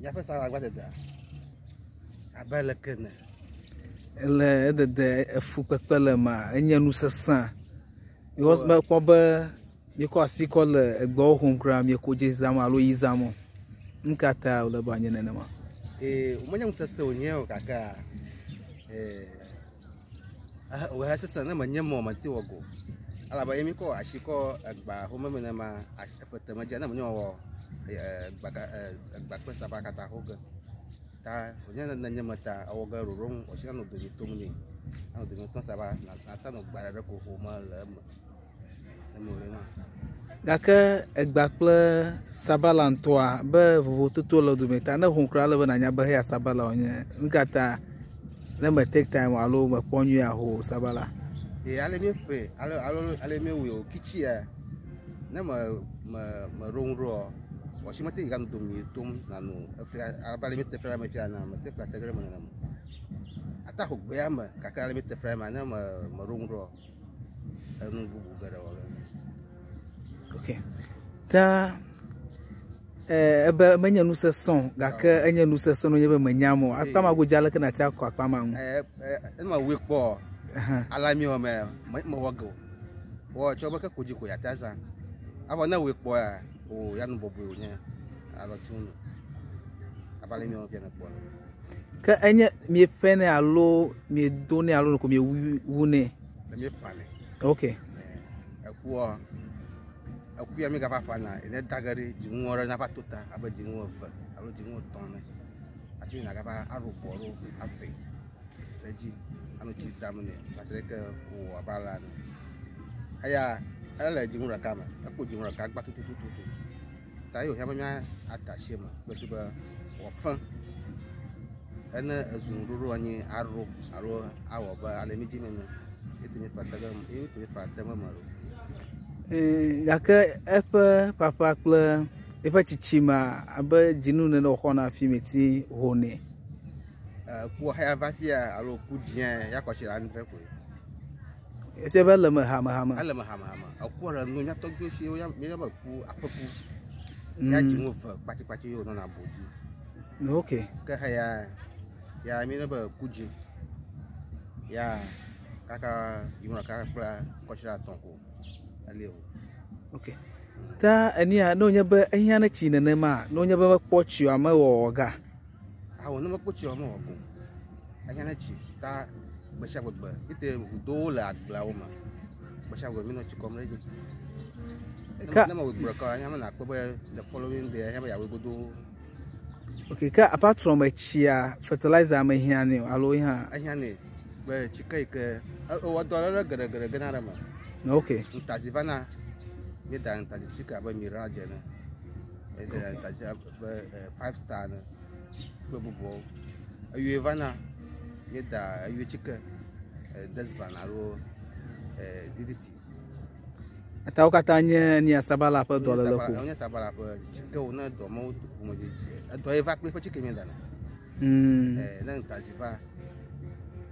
Míaƒe sabagbadedea abe leke ene. Le edede efukpekpe le mea, enye nu sesẽ. Because mekpɔ be miekɔ asi kɔ le egbewo hom kura mieko dze zam alo yi zam o. Nu ka ta wòle be wòanye nenema? Ee, menye nu sesẽ wònye o gakea ee, wòhe sesẽ ne menye mɔ mete wɔ go. Elabe ye mikɔ asi kɔ egbea home nenema efe te medze ne menye wɔwɔ egba egba kple saba katã ho ge. Ta wònye ne nye me ta ewɔ ge ɖoɖo ŋu wòsi nanɔ domi tom nɛ. Nanɔ domi tom saba nata nɔ gba ɖe ko home le eme. Eme wòle ma. Gake egba kple sabala ŋutɔa be vovototo le wo dome ta ne hom kura ele be nànya be heya sabala wònye. Nu ka ta ne me take time alo mekpɔ nyuie aho sabala? Ee, ale míeƒe ale alo ale míewɔe o kitsia ne me me meɖo ŋu ɖoa wɔsi mete yi ganɔ domi tom nano efia abe ale míete fia me fia na mete fia te ge ɖe eme nenema. Ata ho gbea me gake ale míete fia me ne me meɖo ŋu ɖoa enu bubu geɖe wɔ ge. Ok. Ta ebe menye nu sesẽ o gake enye nu sesẽ ne wònye be menya me o. Akpa ma godzi aleke nàtsi akɔ akpa ma ŋu? Ee, ne mewɔe kpɔ ale mi wɔ me mewɔ ge o. Wɔ tsɔ be ke ko dzi ko yeate azã. Evɔ ne wɔe kpɔ ya o ya nu bɔbɔe wònye alɔ tsi ŋu. Abe ale mi wɔ fia ne kpɔ. Ke enye mieƒe nɛ alo miedonɛ alo ko miewunɛ? Ne míeƒanɛ. Ok. Ekua eku ya mi gava ƒana ne da ge ɖi dzinu aɖe nava to ta abe dzinu eve alo dzinu etɔ̃ ene. Hafi nagava aɖo bɔ ɖo aƒe ɖe edzi anɔ tsi dam nɛ va se ɖe ke wòwɔ abe alea ene. Eya ele dzinu ɖeka me ekpo dzinu ɖeka gba tutututu. Ta ye wòhiã be míada asi eme kple su be wòafẽ ene ezu ŋuɖoɖo anyi aɖo alo awɔ abe ale mi dim ene. Ete mi fa te ge ete mi fa te me me ɖo. Gake eƒe ƒaƒã kple eƒe tsitsimea abe dzinu nene wòxɔna hafi meti honɛ. Ku xeya va fia alo ku dzĩa ya kɔ tsi ɖe andre koe. Efia be ele me hamehame. Ele me hamehame. Eku ɖe nu mía tɔgbuiwo si woya míeyɔ be ku aƒeku. Ya dzinu eve kpatsikpatsi ye wònɔna bo dzi. Ok. Ke xeya ya míeyɔ be ku dzi. Ya kaka dzinu ɖeka kple kɔtsi ɖe atɔ̃ ko eli o. Ok. Ta enia ne wònye be ehiã ne tsi nenema ne wònye be mekpɔ tsi oa mewɔ ga. Awo ne mekpɔ tsi oa mewɔ go. Ehiã ne tsi ta gbe sia gbegbe ete ʋudowo le agbleawo me. Gbe sia gbegbe míenɔ tsi kɔm ɖe edzi. Ne mewɔ gbe ɖeka ehiã be nàkpɔ be the following day ehiã be yeawɔe godoo. Ok, ke apart from etsia, fertilizer mehiã nɛ o alo ehiã? Ehiã nɛ be tsike yi ke ewɔ dɔ ɖe geɖe geɖe gena ɖe eme. Ok. Ŋutazi vana, míeda ŋutazi tsike abe Mirage ene. Míeda ŋutazi abe Five Star ene kple bubuawo. Eyɔe vana, míeda eyɔe tsike Desban alo DDT. Eta wo katã nye nia sabala ƒe dɔléle ko. Wonye sabala ƒe tsikewo ne dɔ mawo ƒomevi edɔ ye va kple eƒe tsike míedana. Ne ŋutazi va,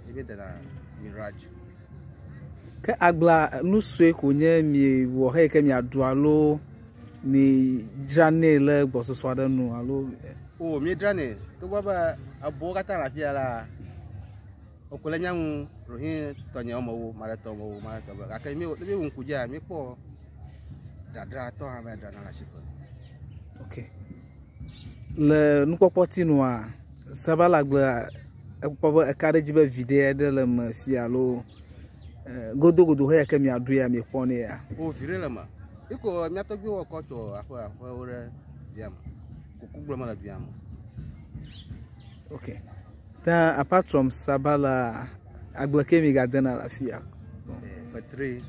míedana Mirage. Ke agblea nu sue ko nye miewɔ heyi ke miaɖu alo midzranɛ le gbɔsɔsɔ aɖe nu alo? O, míedzranɛ togbɔ be ebowo katã le afia la, woko le mía ŋu ɖewohĩ tɔnye woame ewo, ame aɖe tɔ woame ewo, ame aɖe tɔ be gake ne míewu ŋku dzia, míekpɔ dzadzratɔ hã va dzrana le asiƒe. Ok. Le nukpɔkpɔ ti nua, sabala gblea ekpɔ be eka ɖe edzi be viɖe aɖe le eme fi alo godogodo heya ke miaɖu ya miekpɔ nɛ ya. O, viɖe le eme. Eko mía tɔgbuiwo kɔ tso aƒe aƒewo ɖe dua me. Kuku gblɔ mele dua me. Ok. Ta apart from sabala, agble ke mi gadena le afia? Fetri,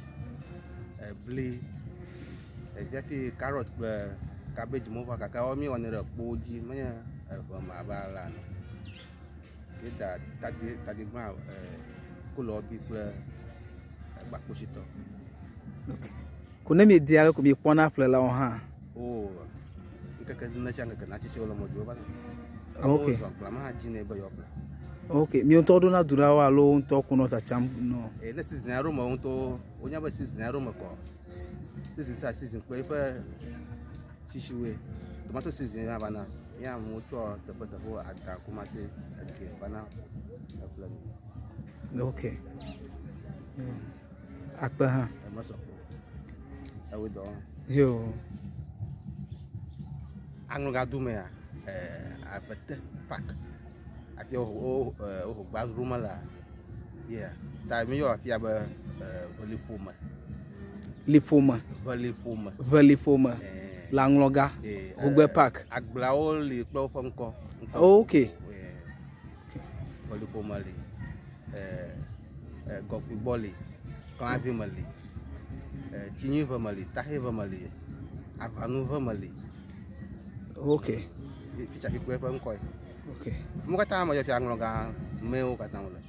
bli, hafi carrot kple cabbage mo va gake woawo míewɔnɛ ɖe kpowo dzi menye eʋe me abe alea ene. Míeda tadi tadigbã kolɔbi kple gbakpositɔ. Ok. Ko ne miedi ale ko miekpɔna ƒlelawo hã? O, ŋkeke ne sia ŋkeke natsi le mɔ dzi wova. Ok. Amewo zɔ agblea me hã dzinɛ be yewoaƒle. Ok, mi ŋutɔ ɖona du ɖa wo alo wo ŋutɔ ko nɔ tsatsam nɔ? Ee, ne season aɖewo me wo ŋutɔ wonya be season aɖewo me kɔ. Season sia season kple eƒe tsisiwoe. Tomato season ya vana. Ya amewo tsɔ teƒeteƒewo ada kumase ege vana eƒle mi. Ok. Akpe hã. Eme sɔ kpo. Ewoe dɔ wɔm. Yo. Aŋlɔga du mea, Avete park. Afi wo wo gba ɖo me la. Yeah. Ta mi yɔ afia be Ʋeliƒome. Liƒome. Ʋeliƒome. Ʋeliƒome. Le Aŋlɔga. Hogbe park. Agbleawo li kple woƒe ŋkɔ. Ŋkɔ. Ok. Ʋeliƒome li. Gɔkpuigbɔ li. Klãvime li. Tsinyuiʋeme li. Taxeʋeme li. Avanuʋeme li. Ok. Fitsafi kple eƒe ŋkɔe. Ok. Fi katã me yɔ fia Aŋlɔga mewo katã wole.